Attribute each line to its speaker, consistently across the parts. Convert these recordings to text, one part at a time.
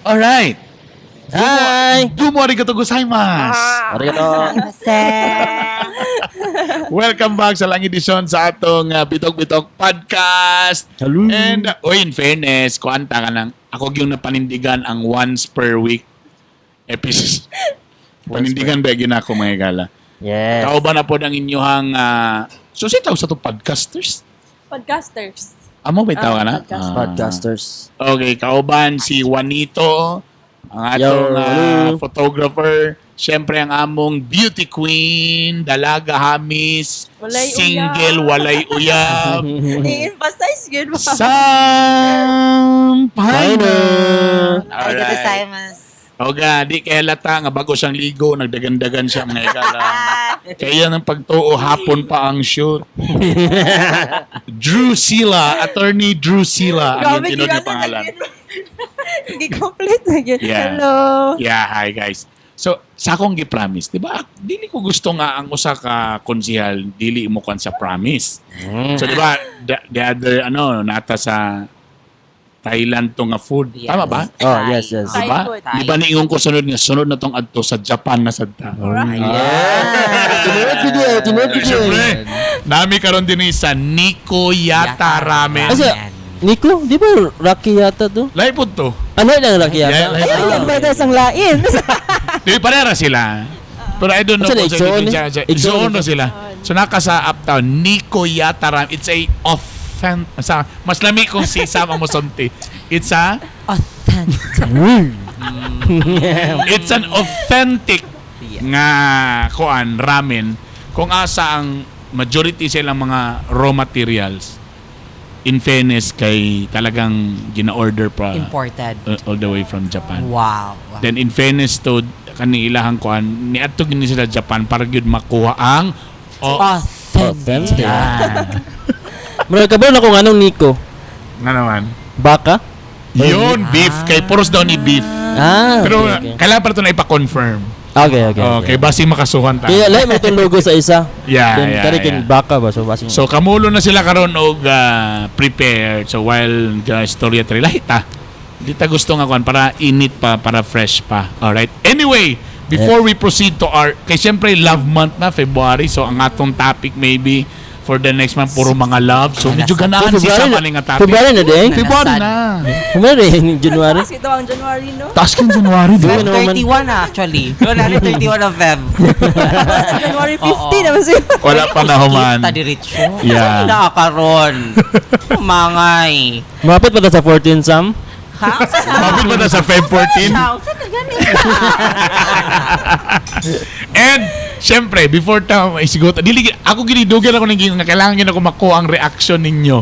Speaker 1: Alright.
Speaker 2: Hi!
Speaker 1: Domo arigato gozaimasu.
Speaker 2: Arigato.
Speaker 1: Welcome back sa lang edisyon sa atong Bitok Bitok Podcast.
Speaker 2: Hello.
Speaker 1: And, oy, in fairness, kuanta ka nang, ako yung napanindigan ang once per week episode. Panindigan ba yun ako, mga gala?
Speaker 2: Yes.
Speaker 1: Kauban na po ang inyuhang, so si tawag sa to podcasters?
Speaker 3: Podcasters.
Speaker 1: Amo ba tawag na?
Speaker 3: Podcasters.
Speaker 1: Ah.
Speaker 2: Podcasters.
Speaker 1: Okay, kauban si Juanito, ang atong
Speaker 2: Yo, hello.
Speaker 1: Photographer. Siyempre ang among beauty queen, Dalaga Hamis,
Speaker 3: Walay
Speaker 1: single,
Speaker 3: uyab.
Speaker 1: Walay uyab.
Speaker 3: I-emphasize yun ba?
Speaker 1: Sam Paina.
Speaker 4: Arigato gozaimasu.
Speaker 1: Oga, di kaya lata nga bago siyang ligo, nagdagandagan siya, mga igala. Kaya ng pagtuo, hapon pa ang shoot. Drew Sila, Attorney Drew Sila, ang yung tinuod nga pangalan.
Speaker 3: Gi-complete na yun.
Speaker 1: Yeah.
Speaker 3: Hello.
Speaker 1: Yeah, hi guys. So, sa akong gi-promise, di ba? Dili ko gusto nga ang usa ka konsihal dili mo kan sa promise. So, di ba, the other ano nata sa Thailand to nga food.
Speaker 4: Yes.
Speaker 1: Tama ba?
Speaker 2: Oh, yes.
Speaker 1: Di ba?
Speaker 3: Thai food.
Speaker 1: Di ba niingon ko sunod nga sunod na tong adto sa Japan na sadta.
Speaker 2: Yeah. Tinuod video, tinuod video.
Speaker 1: Siyempre, nami karon din sa Nico Yata Ramen.
Speaker 2: Kasi, Nico, di ba Rocky yata to?
Speaker 1: Lahi po to.
Speaker 2: Ano lang Rocky
Speaker 1: Yeah,
Speaker 2: yata?
Speaker 1: lahi po.
Speaker 3: Ay, ba tayo sang lain?
Speaker 1: Di parera sila. Pero I don't know
Speaker 2: Asa na,
Speaker 1: kung sa
Speaker 2: Igsoon
Speaker 1: siya.
Speaker 2: eh?
Speaker 1: Igsoon
Speaker 2: Igsoon
Speaker 1: na sila. So naka sa Uptown, Nico Yata Ramen. It's a authentic. Sa, mas lami kung si Sam ang mosunti. It's a
Speaker 4: Authentic.
Speaker 1: It's an authentic nga kuan ramen kung asa ang majority silang mga raw materials, in fairness, kay talagang gina-order pa
Speaker 4: Imported.
Speaker 1: All the way from Japan. Then in fairness to kani ilahang kuan, niadto gini sila Japan para gyud makuha ang
Speaker 4: Authentic.
Speaker 2: Authentic. Murag kabalo na kung anong Nico.
Speaker 1: Nga naman.
Speaker 2: Baka?
Speaker 1: Yun, beef. Kay puros daw ni beef.
Speaker 2: Ah,
Speaker 1: Pero
Speaker 2: okay.
Speaker 1: kailangan pa ito na ipa-confirm.
Speaker 2: Okay.
Speaker 1: Okay, basi makasuhan tayo.
Speaker 2: Kaya lahi mo itong logo sa isa.
Speaker 1: Yeah,
Speaker 2: Then,
Speaker 1: yeah,
Speaker 2: kari kin
Speaker 1: yeah.
Speaker 2: baka ba? So, basing.
Speaker 1: So kamulo na sila karon og prepared. So while ga istorya tri lahita. Di ta gusto nga kuan para init pa, para fresh pa. All right. Anyway, before we proceed to our, kay syempre love month na February, so ang atong topic maybe for the next month puro mga love. So medyo ganahan si Sam ani nga topic.
Speaker 2: February na din?
Speaker 1: February na.
Speaker 2: February, January.
Speaker 3: Kasi ito ang January, no?
Speaker 1: Taas kang January, di ba?
Speaker 4: Feb
Speaker 2: Ano naman?
Speaker 4: 31 na actually. Wala na 31 of Feb.
Speaker 3: January 15
Speaker 4: Oo.
Speaker 3: naman siya.
Speaker 1: Wala pa na human.
Speaker 4: Ta diretso.
Speaker 1: Yeah.
Speaker 4: Na karon. Mangay.
Speaker 2: Mapit pa ta sa 14, Sam?
Speaker 4: Ha?
Speaker 1: Mapit ba na sa Feb 14?
Speaker 4: Sa na gani?
Speaker 1: And syempre, before ta maisigot, dili ako ginidugan ako ng nga kailangan gid ako makuha ang reaction ninyo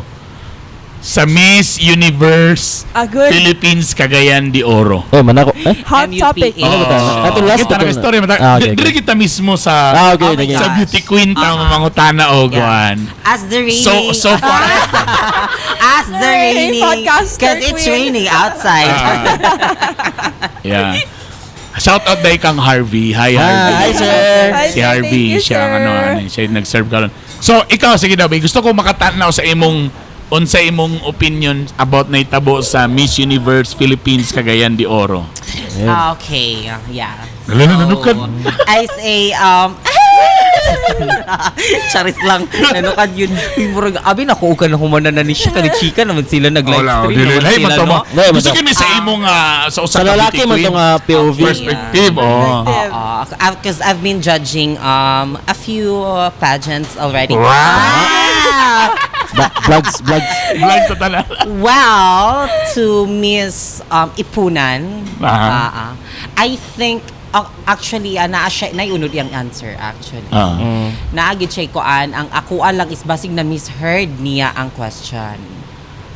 Speaker 1: sa Miss Universe
Speaker 3: Ah, good.
Speaker 1: Philippines Cagayan de Oro.
Speaker 2: Oh, manako. Eh?
Speaker 3: Hot
Speaker 4: MUPA.
Speaker 3: topic.
Speaker 2: Ano ba tayo? Ato last
Speaker 1: Kita
Speaker 2: to
Speaker 1: na
Speaker 2: na.
Speaker 1: story mata.
Speaker 2: Ah, okay.
Speaker 1: Dili kita mismo sa
Speaker 2: Ah, okay.
Speaker 4: Oh my
Speaker 2: Okay.
Speaker 1: sa
Speaker 4: gosh.
Speaker 1: beauty queen ta mangutana og kuan.
Speaker 4: As the raining.
Speaker 1: So so far
Speaker 4: As the
Speaker 3: Hey,
Speaker 4: raining.
Speaker 3: podcaster
Speaker 4: Because it's
Speaker 3: queen.
Speaker 4: raining outside.
Speaker 1: Ah. Yeah. Shout out dai kang Harvey. Hi, Harvey.
Speaker 2: Hi, sir.
Speaker 3: Hi,
Speaker 1: Si
Speaker 3: sir.
Speaker 1: Harvey,
Speaker 3: Thank you,
Speaker 1: siya ang
Speaker 3: sir.
Speaker 1: ano, ano, siya yung nag-serve karon. So, ikaw sige daw, babe, gusto ko makatanaw sa imong unsa imong opinion about naitabo sa Miss Universe Philippines Cagayan de Oro.
Speaker 4: Ah, okay. Yeah.
Speaker 1: Wala na, nanukad.
Speaker 4: I say, charis lang. Nanukad yun. Uy, murag, abi na ko na humana na ni siya. Kani chika naman sila nag-live
Speaker 1: Wala,
Speaker 4: stream
Speaker 1: dili
Speaker 4: naman
Speaker 1: lahi
Speaker 4: sila,
Speaker 1: man to
Speaker 4: no?
Speaker 1: mo.
Speaker 2: Lahi man
Speaker 1: Gusto
Speaker 2: to.
Speaker 1: kini sa imong sa usa
Speaker 2: Sa
Speaker 1: ka
Speaker 2: lalaki
Speaker 1: beauty
Speaker 2: man
Speaker 1: queen
Speaker 2: to nga POV.
Speaker 1: perspective, oh.
Speaker 3: Perspective.
Speaker 4: Because I've been judging a few pageants already.
Speaker 1: Wow.
Speaker 4: Ah!
Speaker 2: Vlogs, vlogs.
Speaker 1: Vlog sa tanan.
Speaker 4: Well, to Miss Ipunan, I think actually naa siya naiunod yung answer actually. Naagid siya kuan ang akuan lang is basig na misheard niya ang question.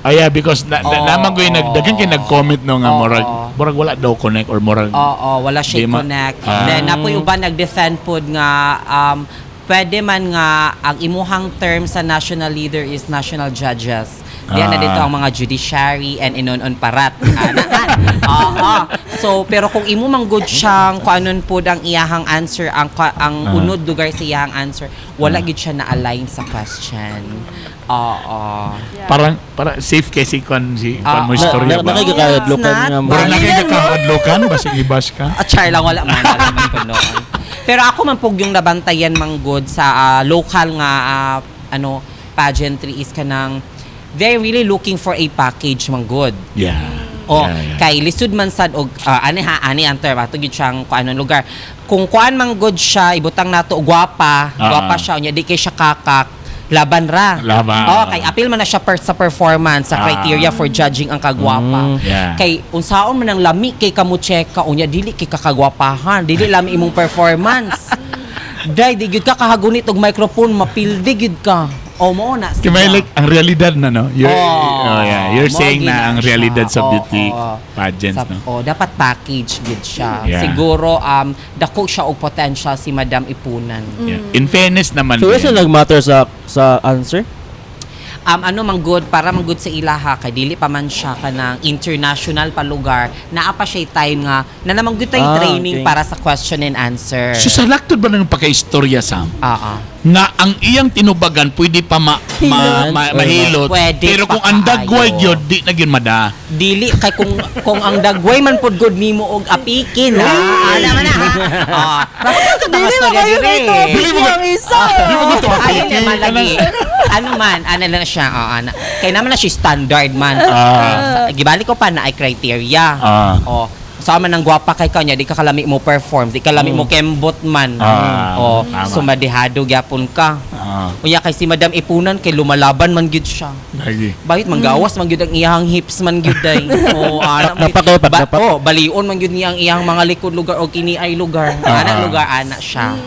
Speaker 1: Ah, yeah, because na, naman ko yung nagdagan kay nag-comment no nga murag murag wala daw connect or murag
Speaker 4: Oo, wala siya
Speaker 1: Di
Speaker 4: connect.
Speaker 1: Ah.
Speaker 4: Then napoy uban nag-defend pod nga pwede man nga ang imuhang term sa national leader is national judges. Diyan na dito ang mga judiciary and inon-on parat. Ana. Oo. So, pero kung imo man good siyang kung anon pod ang iyahang answer, ang unod lugar sa iyahang answer, wala gyud siya na-align sa question. Oo.
Speaker 3: Yeah.
Speaker 1: Parang para safe kay si kwan si kwan mo istorya ba?
Speaker 2: Nakikakadlokan
Speaker 4: It's not
Speaker 2: nga mo.
Speaker 1: Mura na
Speaker 3: Bali
Speaker 1: kay
Speaker 3: yan, no?
Speaker 1: kakadlokan basig ibas ka.
Speaker 4: Ah, char lang, wala man po noon. Pero ako man pug yung nabantayan man good sa local nga ano pageantry is kanang they're really looking for a package man good. O
Speaker 1: Yeah.
Speaker 4: kay lisod man sad og ani ha, ani ang term ato gyud siyang kuan anong lugar. Kung kuan man good siya, ibutang nato gwapa, gwapa siya unya di kay siya kakak, laban ra.
Speaker 1: Laban.
Speaker 4: Oh, kay appeal man na siya sa performance, sa criteria for judging ang kagwapa. Kay unsaon man ang lami kay kamucheka unya dili kay kakagwapahan, dili lami imong performance. Day di gyud ka kahagunit og microphone, mapildi gyud ka. O mo na
Speaker 1: Kaya may
Speaker 4: siya.
Speaker 1: like, ang realidad na, no? You're, oh, yeah. You're
Speaker 4: Mo
Speaker 1: saying na ang
Speaker 4: gina siya.
Speaker 1: realidad sa
Speaker 4: Oo,
Speaker 1: beauty
Speaker 4: oo.
Speaker 1: pageants, no?
Speaker 4: Oh, dapat package gid siya.
Speaker 1: Yeah.
Speaker 4: Siguro dako siya og potential si Madam Ipunan.
Speaker 1: Yeah. In fairness naman
Speaker 2: So,
Speaker 1: din.
Speaker 2: wala nag-matter sa answer?
Speaker 4: Ano man good para man good sa ilaha kay dili pa man siya kanang international pa lugar, naa pa siya time nga na naman good tay training para sa question and answer.
Speaker 1: So sa laktod ba ng pagka-istorya, Sam?
Speaker 4: Ah, ah.
Speaker 1: Nga ang iyang tinubagan pwede pa mahilot.
Speaker 4: Pwede
Speaker 1: pero
Speaker 4: pa
Speaker 1: kung ang dagway
Speaker 4: kaayo.
Speaker 1: gyud, di na gyud mada.
Speaker 4: Dili kay kung ang dagway man pud good nimo og apikin ha. Ana man na ha. Ah,
Speaker 3: Dili mo kayo
Speaker 4: dire.
Speaker 3: may topic
Speaker 1: Dili mo
Speaker 3: ang isa.
Speaker 1: Di mo gusto
Speaker 4: Ayun
Speaker 1: apikin.
Speaker 4: naman lagi. Ano man, ano lang siya, oh, ana. Kay naman na siya standard man. Gibalik ko pa na ay criteria. Oh, sa man ang gwapa kay kanya, di ka kalami mo perform, di ka lami mo kembot man. Oh, sumadihado gyapon ka. Unya kay si Madam Ipunan kay lumalaban man gyud siya.
Speaker 1: Lagi.
Speaker 4: Bayot manggawas man gyud ang iyang hips man gyud day. Oh, ana man gyud.
Speaker 2: Napak kayo, napak.
Speaker 4: Oh, balion man gyud niya ang iyang mga likod lugar o kini ay lugar. Ana lugar ana siya.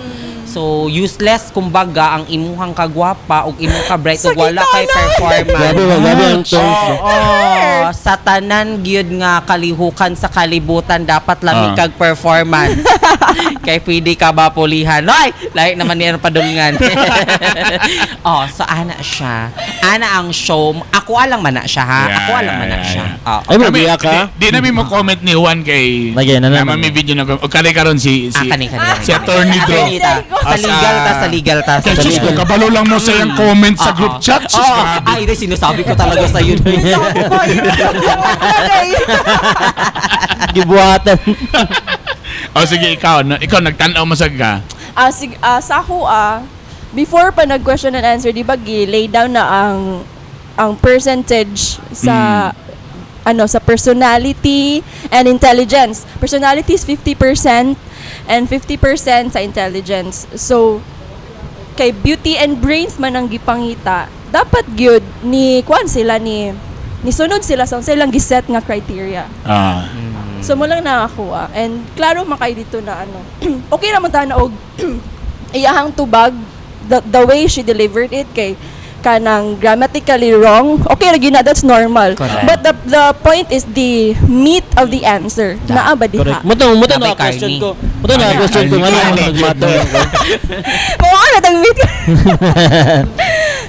Speaker 4: So useless kumbaga ang imuhang kagwapa ug imong ka-bright ug wala kay performance.
Speaker 2: Grabe, grabe ang terms, no?
Speaker 4: Oo, sa tanan gyud nga kalihukan sa kalibutan dapat lami kag performance. Kay pwede ka ba pulihan? Ay, lahi naman niya padulngan. Oh, so ana siya. Ana ang show. Ako alang man na siya ha.
Speaker 1: Yeah,
Speaker 4: Ako alang man na
Speaker 1: yeah,
Speaker 4: siya.
Speaker 1: yeah.
Speaker 4: Oo.
Speaker 2: Ay, mabiya ka?
Speaker 1: Di namin mo comment ni Juan kay
Speaker 2: Lagi, na naman.
Speaker 1: naman may video na o kare karon si si
Speaker 4: Ah, kani, kani, kani.
Speaker 1: si Attorney Drew.
Speaker 4: Attorney ta. Sa legal ta, sa legal ta.
Speaker 1: Kay
Speaker 4: Sa
Speaker 1: sus ko
Speaker 4: legal.
Speaker 1: kabalo lang mo sa iyang comment sa group chat. Sus,
Speaker 4: Oo.
Speaker 1: grabe.
Speaker 4: Ay, di, sinasabi ko talaga sa iyo.
Speaker 2: Gibuhatan.
Speaker 1: O sige, ikaw, no, ikaw nagtan-aw masag ka.
Speaker 3: Sa ako before pa nag-question and answer, di ba gi-lay down na ang percentage sa ano sa personality and intelligence. Personality is 50% and 50% sa intelligence. So kay beauty and brains man ang gipangita, dapat gyud ni kuan sila ni sunod sila sa silang giset nga criteria. So mo lang nakakuha. And klaro man kay dito na ano. Okay naman ta na og iyahang tubag the way she delivered it kay kanang grammatically wrong. Okay ra gyud na, that's normal.
Speaker 4: Correct.
Speaker 3: But the point is the meat of the answer. Naa ba diha?
Speaker 2: Correct. Muto na
Speaker 4: Nabay
Speaker 2: question
Speaker 4: Carney.
Speaker 2: ko. Muto na question ko ngano
Speaker 1: Carney.
Speaker 2: nag-matter.
Speaker 3: Mao na tang meat.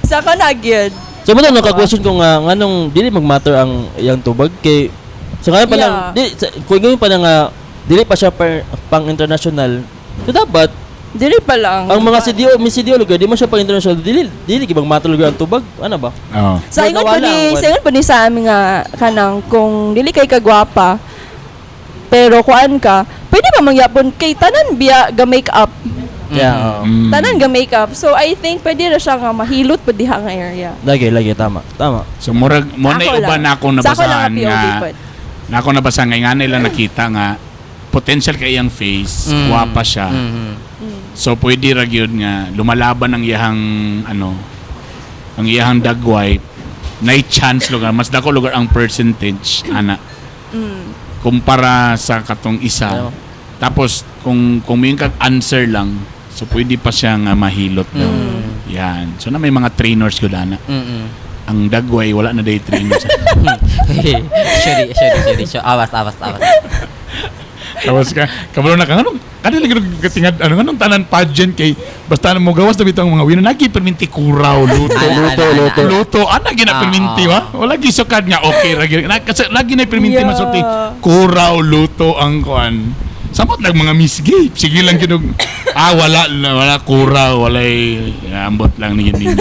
Speaker 3: Sa kana gyud.
Speaker 2: So muto na question ko nga nganong dili mag-matter ang iyang tubag kay sa ngayon pa lang di sa, kung ngayon pa lang nga dili pa siya pang international. So dapat
Speaker 3: Dili pa lang.
Speaker 2: ang mga CDO, may CDO lugar di man siya pang international, dili dili gid mag-matter lugar ang tubag. Ano ba?
Speaker 1: Oh.
Speaker 3: Sa ingon po
Speaker 2: Nawala
Speaker 3: ni,
Speaker 2: ang
Speaker 3: sa ingon po ni sa amin nga kanang kung dili kay kagwapa pero kuan ka, pwede ba mangyapon kay tanan biya ga make up.
Speaker 2: Yeah. Oo.
Speaker 3: Tanan ga make up. So I think pwede ra siya nga mahilot pa diha nga area.
Speaker 2: Lagi lagi tama. Tama.
Speaker 1: So murag mo na
Speaker 3: Ako
Speaker 1: uban
Speaker 3: lang.
Speaker 1: na akong
Speaker 3: Sa ako lang
Speaker 1: nabasahan
Speaker 3: nga POV
Speaker 1: nga
Speaker 3: pod.
Speaker 1: na ako nabasa nga nga nila nakita nga potential kay iyang face, gwapa siya. So pwede ra gyud nga lumalaban ang iyahang ano ang iyahang dagway na chance lugar mas dako lugar ang percentage ana kumpara sa katong isa.
Speaker 2: Ayaw.
Speaker 1: Tapos kung may kag answer lang, so pwede pa siya nga mahilot daw. Yan. So na may mga trainers gyud ana. Ang dagway wala na day trainers.
Speaker 4: Sorry, sorry, sorry. So, awas, awas, awas.
Speaker 1: Tapos ka, kabalo na ka, anong, kanila lagi katingad, ano, anong tanan pageant kay, basta na mo gawas na bitong mga winner, nagi perminti kuraw, luto,
Speaker 4: Ana,
Speaker 2: Luto,
Speaker 4: ana, ana.
Speaker 2: luto.
Speaker 1: luto, ana gina perminti
Speaker 4: Ah,
Speaker 1: wa? Wala gisukad nga, okay, lagi, na, kasi lagi na perminti masulti, kuraw, luto ang kuan. Samot lang mga Miss Gay. Sige lang kinog, wala, wala kuraw, walay, ambot lang ni ninyo.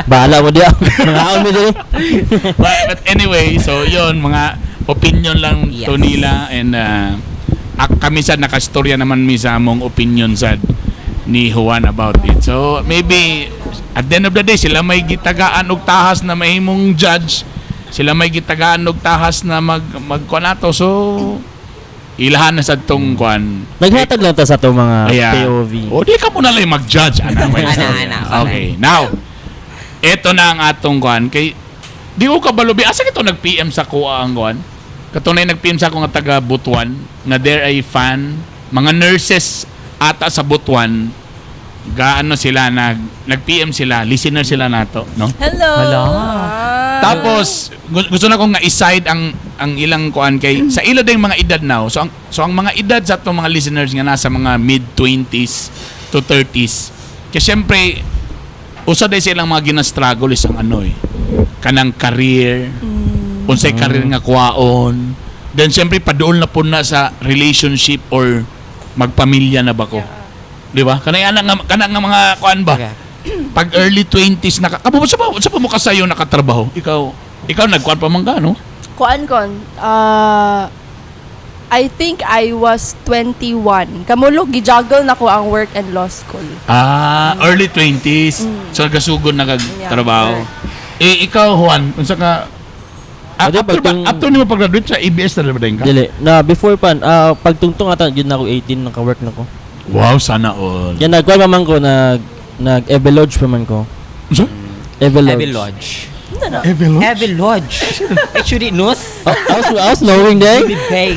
Speaker 2: Bahala mo diya. Mga mo diri.
Speaker 1: But anyway, so yun, mga opinion lang to nila and kami sad nakastorya naman mi sa among opinion sad ni Juan about it. So maybe at the end of the day sila may gitagaan og tahas na mahimong judge, sila may gitagaan og tahas na mag magkuan ato. So ilahan na sad tong kuan.
Speaker 2: Naghatag lang ta sa atong mga
Speaker 1: Kaya,
Speaker 2: POV.
Speaker 1: O di ka muna lang mag-judge. Ana, may
Speaker 4: Ana, ana,
Speaker 1: Okay, now, eto na ang atong kuan. Kay, di ko kabalo, asa kito nag-PM sa kuha ang kuan? Katunay nag-PM sa ako nga taga Butuan, nga there ay fan, mga nurses ata sa Butuan, gaano sila, nag-PM sila, listener sila nato, no?
Speaker 3: Hello.
Speaker 4: Hala.
Speaker 3: Ah.
Speaker 1: Tapos gusto na kong nga i-side ang ilang kuan kay sa ila ding mga edad now. So ang mga edad sa atong mga listeners nga nasa mga mid 20s to 30s. Kay syempre usa day silang mga gina-struggle is ang ano eh kanang career. Unsay career nga kuwaon. Then syempre paduol na po na sa relationship or magpamilya na ba ko. Di ba? Kanay ana nga kana nga mga kuan ba?
Speaker 4: Okay.
Speaker 1: Pag early 20s naka kabo sa pa mo kasayo nakatrabaho? Ikaw nagkuan pa man ka, no?
Speaker 3: Kuan kon. I think I was 21. Kamulog gijuggle na ko ang work and law school.
Speaker 1: Ah, early 20s. So nagasugod na kag trabaho. Eh ikaw Juan, unsa ka
Speaker 2: Adi,
Speaker 1: after, ba, after nimo pag-graduate sa ABS na ba din ka?
Speaker 2: Dili. Na before pa pagtungtong ata gyud na ako 18 naka-work na ko.
Speaker 1: Wow, sana all.
Speaker 2: Yan nagkuan pa man ko nag nag Eve Lodge pa man ko.
Speaker 1: Unsa?
Speaker 2: Eve Lodge.
Speaker 4: Eve Lodge.
Speaker 3: Ano na?
Speaker 1: Eve Lodge?
Speaker 4: Eve Lodge. Actually, nus.
Speaker 2: Oh, I was knowing day.
Speaker 4: Jollibee.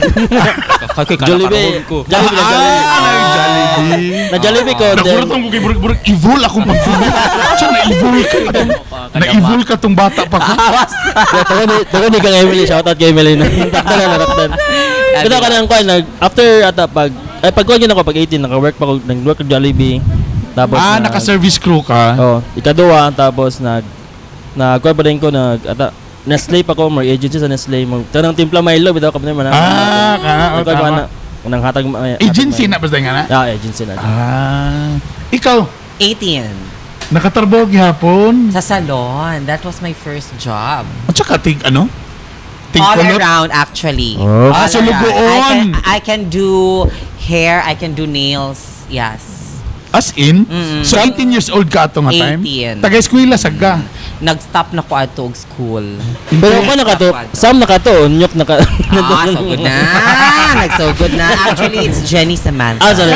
Speaker 2: Jollibee. Jollibee na Jollibee.
Speaker 1: Ah, Jollibee.
Speaker 2: Na Jollibee ko then
Speaker 1: Nakurot ko kay burag evil akong pagsubi. Siya na evil ka. Na evil ka tong bata pa ko.
Speaker 2: Tago ni kang Emily, shout out kay Emily. Takdan na takdan. Pero ka nang kuan nag after ata pag ay pag kuan ako pag 18 naka-work pa ko nag-work ko Jollibee. Tapos
Speaker 1: Naka-service crew ka.
Speaker 2: Oh, ikaduha tapos nag nag kuan pa din ko nag ata Nestle pa ko, more agency sa Nestle mo. Tanang timpla Milo bitaw ka man.
Speaker 1: Ah, ka, oh,
Speaker 2: Nagkuan pa
Speaker 1: tama.
Speaker 2: na nang hatag
Speaker 1: Agency na basta nga na?
Speaker 2: Ah, agency na.
Speaker 1: Ah. Ikaw,
Speaker 4: 18.
Speaker 1: nakatrabaho gihapon.
Speaker 4: Sa salon. That was my first job.
Speaker 1: At saka tig ano? Tig
Speaker 4: All
Speaker 1: kulot?
Speaker 4: around, actually.
Speaker 2: Oh.
Speaker 1: Ah,
Speaker 4: All
Speaker 1: so
Speaker 4: around.
Speaker 1: lugoon.
Speaker 4: I can do hair, I can do nails. Yes.
Speaker 1: As in?
Speaker 4: Mm-mm.
Speaker 1: So 18 years old ka ato nga time?
Speaker 4: 18.
Speaker 1: Taga-eskwela sa ka.
Speaker 4: Nag-stop na ko ato og school.
Speaker 2: Pero ko nakato, Sam nakato, unyok naka.
Speaker 4: Ah, so good na. Nag-so good na. Actually, it's Jenny Samantha.
Speaker 2: Ah, sorry.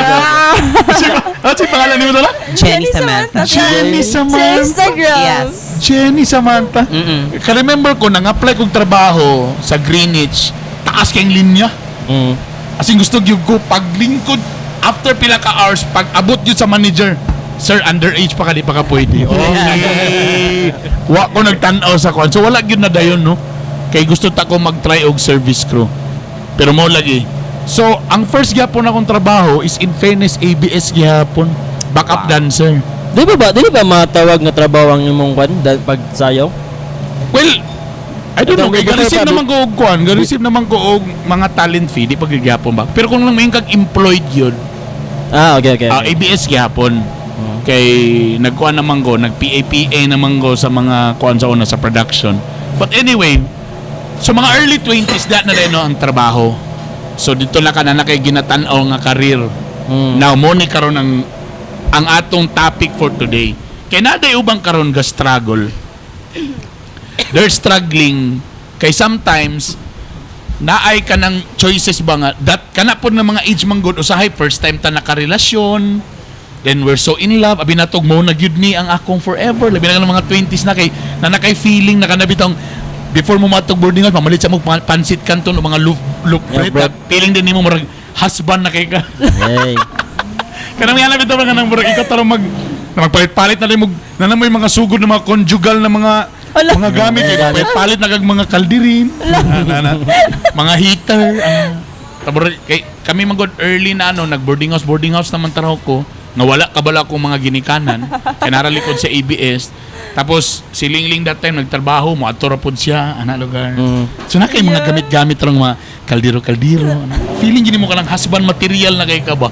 Speaker 2: sorry.
Speaker 1: Ano si pangalan niyo tala?
Speaker 4: Jenny Samantha.
Speaker 1: Jenny
Speaker 3: Sa
Speaker 1: Samantha.
Speaker 3: Instagram.
Speaker 4: Yes.
Speaker 1: Jenny Samantha.
Speaker 4: Mm-mm.
Speaker 1: Ka-remember ko, nang-apply kong trabaho sa Greenwich, taas kayong linya. As in gusto gyud ko paglingkod after pila ka hours pag abot yun sa manager, "Sir, underage pa ka, di pa ka pwede." Okay. Wa ko nagtan-aw sa kwan. So wala gyud na dayon, no. Kay gusto ta ko mag-try og service crew. Pero mo lagi. So ang first gyapon akong trabaho is in fairness ABS gyapon, backup dancer.
Speaker 2: Di ba matawag nga trabaho ang imong kwan pagsayaw?
Speaker 1: Well, I don't know, kay ga-receive
Speaker 2: pa-
Speaker 1: naman ko og kwan, ga-receive naman ko og mga talent fee, di pa gyapon ba? Pero kung lang may kag employed yun,
Speaker 2: Ah, okay.
Speaker 1: Ah, ABS gyapon. Kay nagkuan naman ko, nag PAPA naman ko sa mga kuan sa una sa production. But anyway, so mga early 20s that na rin no, ang trabaho. So dito na ka na kay ginatan-aw nga career. Now mo ni karon ang atong topic for today. Kay naday ubang karon ga struggle. They're struggling kay sometimes naay ka ng choices ba nga that kana pod ng mga age man gud usahay first time ta nakarelasyon, then we're so in love, abi natog mo na gyud ni ang akong forever, labi na ka ng mga 20s na kay na nakay feeling na kana bitong before mo matog boarding house mamalit sa mo pansit canton o mga loop loop
Speaker 2: Yeah,
Speaker 1: bread,
Speaker 2: bread.
Speaker 1: Feeling din nimo murag husband na kay ka.
Speaker 2: Hey.
Speaker 1: Kanang nga bitaw nga nang murag ikaw tarong mag na magpalit-palit na rin mo na mo yung mga sugod ng mga conjugal na mga
Speaker 3: Ala.
Speaker 1: mga gamit eh, palit na kag mga kalderin na, na, na. Mga heater. Tabor kay kami man gud early na ano, nag boarding house naman taraw ko nga wala kabala akong mga ginikanan kay nara likod sa ABS. Tapos si Lingling that time nagtrabaho mo adto ra pod siya ana lugar. So na kay mga gamit-gamit rong mga kaldero-kaldero. Ana. Feeling gini mo ka lang husband material na kay ka ba.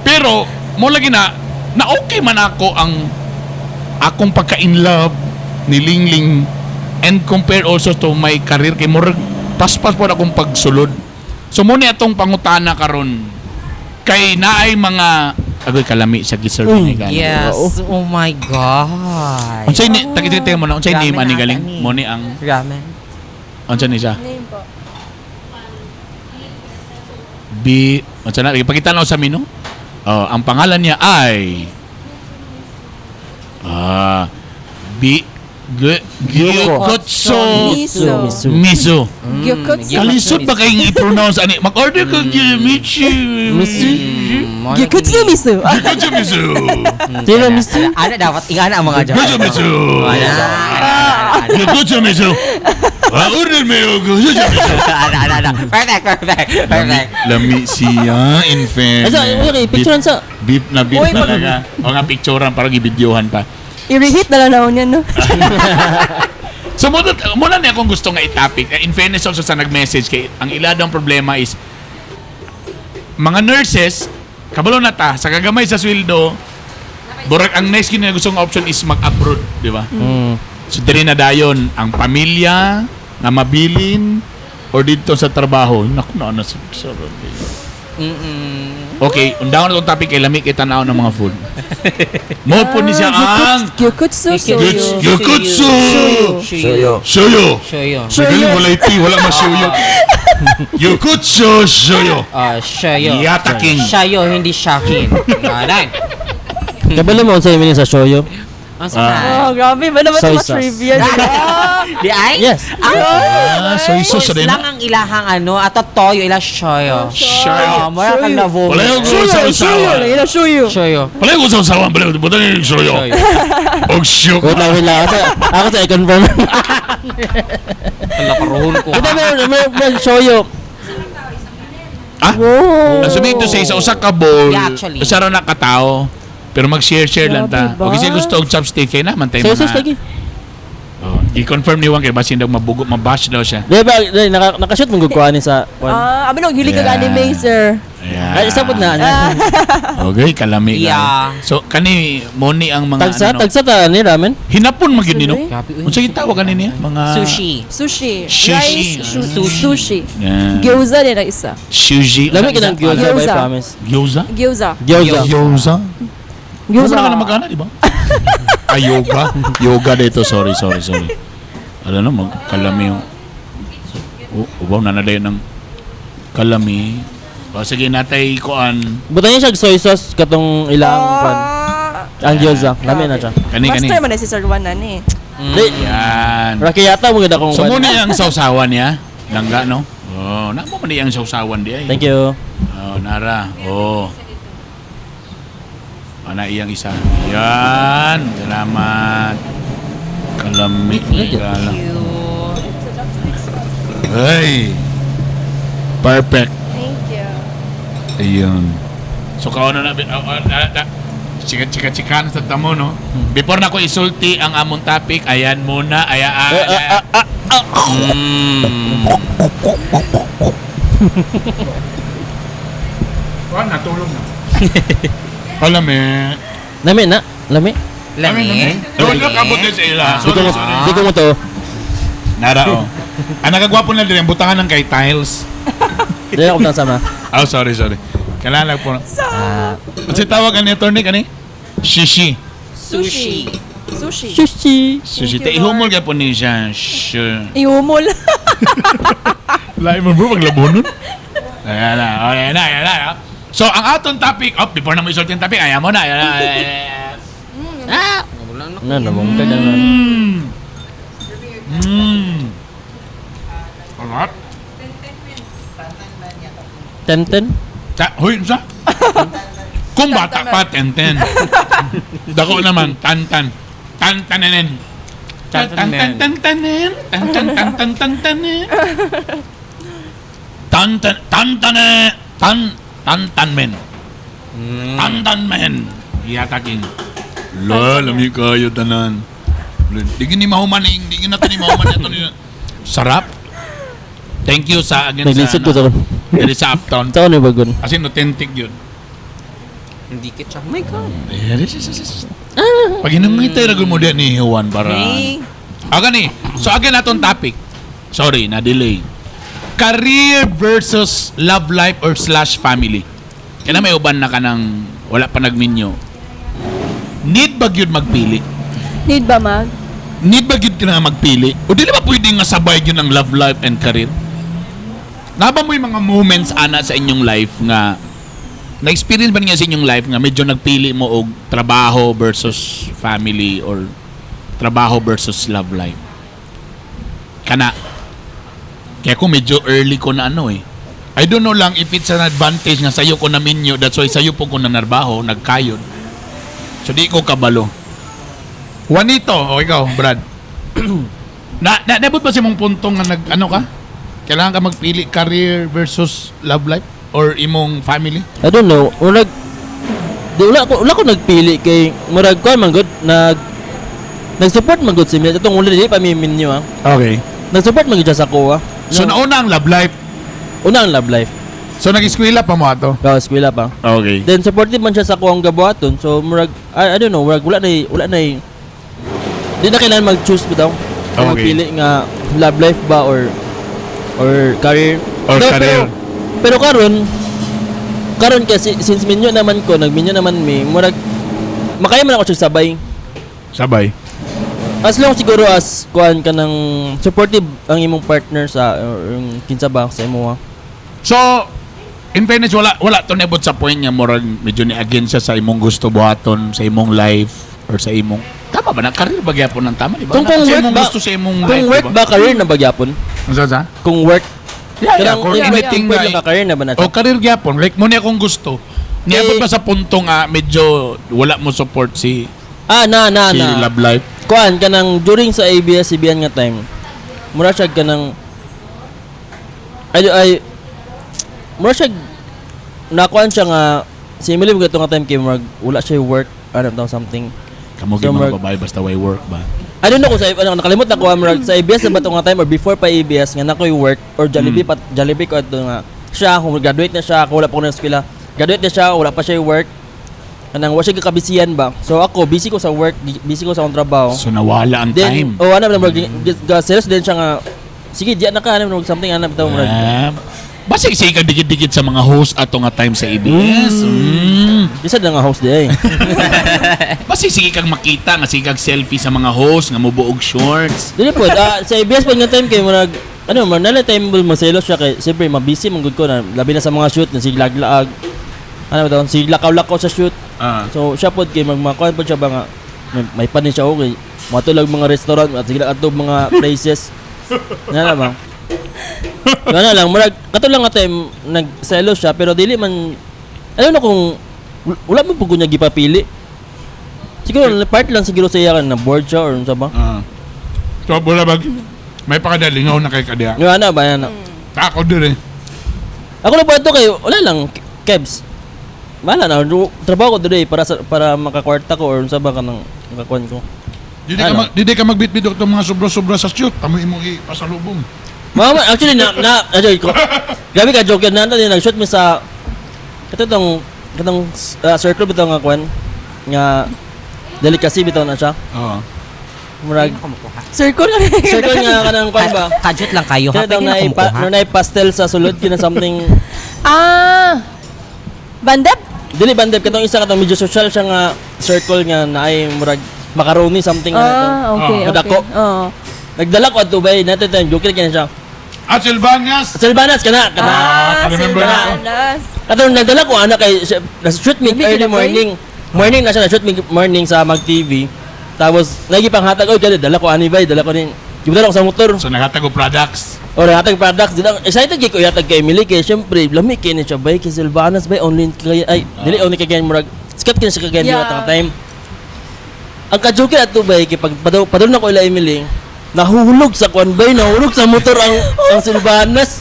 Speaker 1: Pero mo lagi na na okay man ako ang akong pagka in love ni Lingling and compare also to my career kay murag paspas po akong pagsulod. So mo ni atong pangutana karon kay naay mga agoy kalami sa giserve ni gani.
Speaker 4: Yes. Oh my God.
Speaker 1: Unsay ni tagitite mo na unsay name
Speaker 4: Ramen
Speaker 1: ani
Speaker 4: ata
Speaker 1: galing
Speaker 4: ni.
Speaker 1: mo ni ang
Speaker 4: Ramen.
Speaker 1: unsa ni siya?
Speaker 3: Name po.
Speaker 1: B unsa na ipakita na sa menu. Oh, ang pangalan niya ay B G Gyukotsu
Speaker 3: Miso.
Speaker 2: Miso.
Speaker 1: Miso.
Speaker 3: Gyukotsu.
Speaker 1: Kalisod ba kayong i-pronounce ani? Mag-order ka Michi.
Speaker 2: Miso.
Speaker 3: Gyukotsu miso.
Speaker 1: Gyukotsu miso.
Speaker 2: Sino, miso?
Speaker 4: Ano dapat? Ingana ang mga dyan.
Speaker 1: Gyukotsu miso.
Speaker 4: Ana.
Speaker 1: Gyukotsu miso. Order mo gyukotsu miso.
Speaker 4: Ana, ana, ana. Perfect, perfect, perfect.
Speaker 1: Lami siya in fairness.
Speaker 2: Asa, okay, picturean sa.
Speaker 1: Beef na beef
Speaker 3: Uy,
Speaker 1: talaga. O nga picturean para gibidyohan pa.
Speaker 3: I-reheat na lang naon yan, no?
Speaker 1: So muna, muna niya akong gusto nga i-topic. In fairness also sa nag-message kay ang iladang problema is mga nurses kabalo na ta sa kagamay sa sweldo burag ang next kini gustong option is mag-abroad, di ba? So diri na dayon ang pamilya nga mabilin or dito sa trabaho. Naku na na sa. Okay, undangon na itong topic kay lami kay tanaw ng mga food. Mo po ni siya ang
Speaker 3: Gyukotsu soyo.
Speaker 1: Gyukotsu
Speaker 4: Shoyo.
Speaker 1: Shoyo.
Speaker 4: Shoyo.
Speaker 1: Magaling wala iti, wala masyuyo. Gyukotsu Shoyo.
Speaker 4: Ah, shoyo.
Speaker 1: Yata King.
Speaker 4: Shayo, hindi shakin. Anan.
Speaker 2: Kabalo mo sa meaning sa shoyo.
Speaker 4: Ang sakay.
Speaker 3: Oh, grabe. Ba naman
Speaker 2: Soy
Speaker 3: ito
Speaker 2: sauce.
Speaker 3: trivia? Diba?
Speaker 4: Di ay?
Speaker 2: Yes.
Speaker 1: Ah, soy sauce
Speaker 4: Sauce
Speaker 1: rin.
Speaker 4: lang ang ilahang ano, at toyo ila shoyo.
Speaker 1: Shoyo.
Speaker 4: Oh, mura kang navo.
Speaker 1: Wala yung
Speaker 3: Shuyo,
Speaker 1: sa
Speaker 3: shuyo.
Speaker 1: usawan.
Speaker 3: Lagi na shuyo.
Speaker 4: Shoyo.
Speaker 1: Wala yung sa usawan. Wala yung buta yung shoyo.
Speaker 4: Shoyo.
Speaker 1: Og shoyo.
Speaker 2: Wait lang, wait lang. Ako sa i-confirm.
Speaker 4: Wala karoon ko.
Speaker 2: Ito meron, meron, meron shoyo.
Speaker 1: Ah?
Speaker 3: Wow.
Speaker 1: Sabihin to say, sa usa ka bowl,
Speaker 4: Yeah, actually.
Speaker 1: usa ra na katao. Pero mag-share-share lang ta.
Speaker 3: Grabe ba?
Speaker 1: Okay, siya gusto og chopstick kay naman tayo
Speaker 2: Soy
Speaker 1: mga.
Speaker 2: sauce lagi.
Speaker 1: Oh, i-confirm ni Juan kay basin daw mabugo, mabash daw siya.
Speaker 2: Di ba, di, nakashoot mong gugkuhanin sa kwan.
Speaker 3: Ah, abi nung hili kag
Speaker 1: Yeah.
Speaker 3: anime, sir.
Speaker 1: Ayan.
Speaker 2: Ay, isa pod na. Ano.
Speaker 1: Okay, kalami.
Speaker 4: Yeah.
Speaker 1: So kani moni ang mga
Speaker 2: Tagsa,
Speaker 1: ano, no?
Speaker 2: tagsa ta ni ramen.
Speaker 1: Hinapon man gyud ni no.
Speaker 4: Grabe, uy.
Speaker 1: Unsa gitawag ani niya? Mga
Speaker 4: Sushi.
Speaker 3: Sushi.
Speaker 1: Sushi.
Speaker 3: Rice, sushi. Sushi.
Speaker 1: Yeah.
Speaker 3: Gyoza din ang isa.
Speaker 1: Sushi.
Speaker 2: Lami ka ng gyoza,
Speaker 3: Gyoza.
Speaker 2: I promise.
Speaker 1: Gyoza?
Speaker 3: Gyoza.
Speaker 2: Gyoza.
Speaker 1: Gyoza.
Speaker 3: Gyoza.
Speaker 1: Wala ka na magana, di ba? Ah, yoga. Yoga dito. Sorry, sorry, sorry. Alam na, magkalami yung... Oh, ubaw na na ng kalami. O, sige, natay kuan.
Speaker 2: Butan niya siya og soy sauce katong ilang kwan.
Speaker 3: Ah,
Speaker 2: Ang gyoza, lami na siya.
Speaker 1: Kani, kani.
Speaker 3: Master man na si Sir Juan na ni.
Speaker 2: Di,
Speaker 1: Yan.
Speaker 2: Rakiyata mo gid akong
Speaker 1: So,
Speaker 2: kwan.
Speaker 1: muna yung sausawan niya. Langga, no? Oh, na mo man iyang sausawan di ay.
Speaker 2: Thank you.
Speaker 1: Oh, nara. Oh. Ana iyang isa. Yan. Salamat. Kalami.
Speaker 4: Thank
Speaker 1: Kala.
Speaker 4: you.
Speaker 1: Ay. Perfect.
Speaker 3: Thank you.
Speaker 1: Ayun. So kauna na na chika chika chika sa tamo no. Before na ko isulti ang among topic, ayan muna, aya aya. Wa natulog na. Kalami.
Speaker 2: Lami na, lami.
Speaker 4: Lami.
Speaker 1: Doon lang kabot din sa ila.
Speaker 2: Di ko
Speaker 1: Sorry,
Speaker 2: mo,
Speaker 1: sorry.
Speaker 2: di ko mo to.
Speaker 1: Nara oh. Ang nakagwapo na din, butangan ng kay tiles.
Speaker 2: Di ako butang sama.
Speaker 1: Oh, sorry, sorry. Kailangan lang po.
Speaker 3: Sa
Speaker 1: Kasi tawag ani attorney kani? Shishi.
Speaker 3: sushi. Sushi.
Speaker 2: Sushi.
Speaker 1: Sushi.
Speaker 3: Thank
Speaker 1: Te
Speaker 3: you, Lord.
Speaker 1: ihumol gyapon ni siya. Sure.
Speaker 3: Iumol.
Speaker 1: Lain mo bro, maglabonon. Ayan na, oh, ayan na, ayan na. Oh. So, ang atong topic, oh, before na mo isulti ang topic, ayan mo na, ayan na. Ayan.
Speaker 4: Ah!
Speaker 2: Na nabong ka na.
Speaker 1: Alright.
Speaker 2: 10-10.
Speaker 1: Sa, huy, sa? Kung bata pa, 10-10. Dako naman, tan-tan. Tan-tananen. Tan-tan-tan-tan-tanen. Tan-tan-tan-tan-tan-tanen. Tan tan tan tan tan tan tan men. Tan tan men. Iyataking. La, lami kayo tanan. Di gini mahuman ing, di gini nato ni mahuman ato ni. Sarap. Thank you sa again
Speaker 2: Naglisod ko sa
Speaker 1: diri sa Uptown.
Speaker 2: Sa ano bagon?
Speaker 1: As in authentic yun.
Speaker 4: Hindi ka siya. Oh my God.
Speaker 1: Eh, yes. Pag hinangitay ra mo diyan ni Juan para.
Speaker 4: Hey.
Speaker 1: Aga ni. So again atong topic. Sorry, na delay. Career versus love life or slash family. Kaya may uban na ka ng wala pa nagminyo. Need ba gyud magpili?
Speaker 3: Need ba mag?
Speaker 1: Need ba gyud ka na magpili? O dili ba pwede nga sabay gyud ang love life and career? Naba mo yung mga moments ana sa inyong life nga na-experience ba niya sa inyong life nga medyo nagpili mo og trabaho versus family or trabaho versus love life? Kana. Kaya ko medyo early ko na ano eh. I don't know lang if it's an advantage nga sayo ko na minyo, that's why sayo po ko na narbaho, nagkayod. So di ko kabalo. Juanito, o ikaw, Brad. Na nabot ba sa imong punto nga nag ano ka? Kailangan ka magpili career versus love life or imong family?
Speaker 2: I don't know. Murag di wala ko nagpili kay murag ko man gud nag-support man gud si Mia. Itong wala di pa mi minyo ah.
Speaker 1: Okay.
Speaker 2: Nag-support man gud siya sa ko ah.
Speaker 1: So nauna ang love life.
Speaker 2: Una ang love life.
Speaker 1: So nag-eskwela pa mo ato?
Speaker 2: Kaya eskwela pa.
Speaker 1: Okay.
Speaker 2: Then supportive man siya sa ko ang gabuhaton. So murag I don't know, murag wala na di na kailangan mag-choose bitaw.
Speaker 1: Okay.
Speaker 2: Magpili nga love life ba or career.
Speaker 1: Or
Speaker 2: Pero-
Speaker 1: career.
Speaker 2: Pero karon kasi since minyo naman ko, nagminyo naman mi, murag makaya man ako siya sabay.
Speaker 1: Sabay.
Speaker 2: As long siguro as kuan ka ng supportive ang imong partner sa or yung kinsa ba sa imo ah.
Speaker 1: So, in fairness, wala to nabot sa point nga murag medyo ni against siya sa imong gusto buhaton, sa imong life or sa imong. Tama ba na career ba gyapon ng tama di ba?
Speaker 2: Kung
Speaker 1: Sa
Speaker 2: work
Speaker 1: imong
Speaker 2: ba
Speaker 1: gusto sa imong
Speaker 2: kung
Speaker 1: life,
Speaker 2: work
Speaker 1: di
Speaker 2: ba career na ba gyapon?
Speaker 1: Unsa sa?
Speaker 2: Kung work
Speaker 1: Yeah,
Speaker 2: kanang
Speaker 1: kung anything
Speaker 2: pwede
Speaker 1: na
Speaker 2: ka career na ba na
Speaker 1: O career gyapon, like mo ni akong gusto. Niabot
Speaker 2: Eh,
Speaker 1: ba sa punto nga medyo wala mo support si
Speaker 2: Ah, na na
Speaker 1: si
Speaker 2: na.
Speaker 1: love life?
Speaker 2: Kuan kanang during sa ABS-CBN nga time. Mura siya kanang ay mura siya nakuan siya nga si Emily mo nga time kay murag wala siya work ano daw something.
Speaker 1: Kamo
Speaker 2: So,
Speaker 1: gyud mga babae basta way work ba?
Speaker 2: I don't know kung sa ano, nakalimot na ko ah, murag sa ABS na ba to nga time or before pa ABS nga nakoy work or Jollibee pa Jollibee ko adto nga siya kung graduate na siya ako wala pa ko na eskwela, graduate na siya, wala pa siya work, kanang wa siya gakabisiyan ba. So ako busy ko sa work, busy ko sa akong trabaho.
Speaker 1: So nawala ang
Speaker 2: Then
Speaker 1: time.
Speaker 2: oh ano murag ga serious din siya nga sige diyan na ka ano murag something ano bitaw murag.
Speaker 1: Ah, basig siya ka dikit-dikit sa mga host ato nga time sa ABS.
Speaker 2: Bisa na nga host di ay.
Speaker 1: Basig sige kang makita nga sige kag selfie sa mga host nga mobuog shorts.
Speaker 2: Dili po ah, sa ABS pa nga time kay murag ano man nala time mo maselos siya kay siyempre mabisi man gud ko na labi na sa mga shoot na sige laglaag ano ba tawag sige lakaw-lakaw sa shoot. So siya pod kay magmakuan pod siya ba nga may panin siya okay. Matulog mga restaurant at sige lang adto mga places. Nga na ba? Nga na lang murag kato lang nga time nagselos siya pero dili man ano na kung wala man pud ko niya gipapili. Siguro part lang siguro sa iya na bored siya or unsa ba?
Speaker 1: So wala bag may pakadalingaw na kay kadya.
Speaker 2: Nga na ba na.
Speaker 1: Ako dire.
Speaker 2: Ako na po ito kay wala lang kebs. Wala na trabaho ko dire para makakwarta ko or unsa ba kanang makakuan ko.
Speaker 1: Dili ka
Speaker 2: Ano?
Speaker 1: dili ka magbitbit og mga sobra-sobra sa shoot. Tamo imong ipasalubong.
Speaker 2: Mama, actually na actually ko. Grabe ka joke yan na din nag-shoot mi sa kato tong katong circle bitaw nga kuan nga delicacy bitaw na siya.
Speaker 1: Oo.
Speaker 2: Murag
Speaker 4: Hindi na kumukuha.
Speaker 3: Circle na rin.
Speaker 2: circle nga kanang kuan ba?
Speaker 4: Kajut lang kayo ha.
Speaker 2: Kaya daw
Speaker 4: Pwede na
Speaker 2: na
Speaker 4: kumukuha.
Speaker 2: no na pastel sa sulod kina something.
Speaker 3: Ah! Bandep?
Speaker 2: Dili bandeb katong isa katong medyo social siya nga circle nga naay murag macaroni something nga to.
Speaker 3: Ah, okay,
Speaker 2: Ah.
Speaker 3: okay.
Speaker 2: Madako.
Speaker 3: Oo.
Speaker 2: Nagdala ko adto bay natin time joke kina siya.
Speaker 1: Ah, Silvanias!
Speaker 2: Silvanas kana kana.
Speaker 3: Ah,
Speaker 1: remember na ako.
Speaker 3: Silvanas.
Speaker 2: Katong nagdala ko ana kay shoot me
Speaker 3: Lamig
Speaker 2: early
Speaker 3: na ba, eh?
Speaker 2: morning. Morning na siya na shoot me morning sa Mag TV. Tapos lagi pang hatag oy kali dala ko ani bay dala ko nin. Gibdala ko sa motor.
Speaker 1: So naghatag og products.
Speaker 2: O hatag products dila. Excited kay ko ihatag kay Emily kay syempre lami kay ni siya bay kay Silvanas bay only kay ay dili only kay murag sikat kay siya kay
Speaker 3: Yeah.
Speaker 2: yeah. time. Ang kajoke ato bay kay pag padul na ko ila Emily nahulog sa kwan bay nahulog sa motor ang Silvanas.